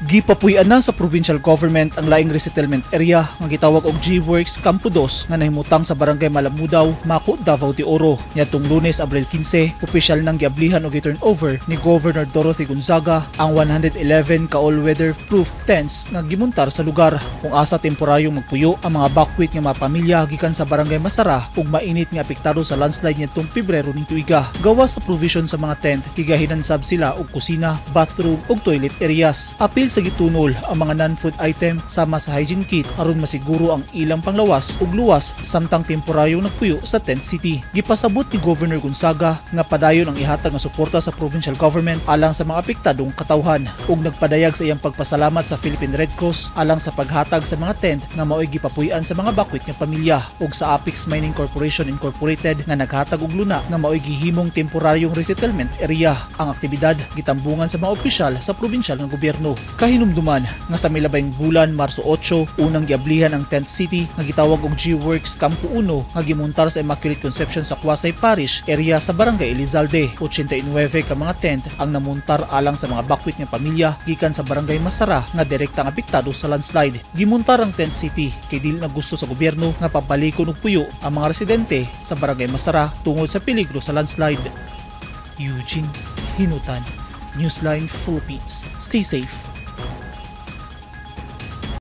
Gipapuy-an na sa provincial government ang laing resettlement area nga gitawag og G-Works Campo 2 nga nahimutang sa Barangay Malamudaw, Maco, Davao de Oro. Niadtong Lunes, Abril 15, opisyal nang giablihan og gi-turn over ni Governor Dorothy Gonzaga ang 111 ka all-weather proof tents nga gimuntar sa lugar kung asa temporaryong magpuyo ang mga bakwit nga mga pamilya gikan sa Barangay Masara ug Mainit nga apektado sa landslide niadtong Pebrero ning tuiga. Gawas sa provision sa mga tent, gigahinan sab sila og kusina, bathroom ug toilet areas. Apil sa gitunol ang mga non-food item sama sa hygiene kit aron masiguro ang ilang panglawas ug luwas samtang temporaryong nagpuyo sa tent city. Gipasabot ni Governor Gonzaga nga padayon ang ihatag nga suporta sa provincial government alang sa mga apektadong katawhan ug nagpadayag sa iyang pagpasalamat sa Philippine Red Cross alang sa paghatag sa mga tent nga maoy gipapuy-an sa mga bakwit nga pamilya ug sa Apex Mining Corporation Incorporated nga naghatag og luna nga maoy gihimong temporaryong resettlement area. Ang aktibidad gitambungan sa mga opisyal sa probinsyal nga gobyerno. Kahinumduman nga sa milabayng bulan, Marso 8, unang giablihan ang tent city nga gitawag og G-Works Campo 1 nga gimuntar sa Immaculate Conception sa Quasay Parish area sa Barangay Elizalde. 89 ka mga tent ang namuntar alang sa mga bakwit nga pamilya gikan sa Barangay Masara nga direktang apektado sa landslide. Gimuntar ang tent city kay dili na gusto sa gobyerno nga pabalikon og puyo ang mga residente sa Barangay Masara tungod sa peligro sa landslide. Eugene Hinutan, Newsline Philippines. Stay safe.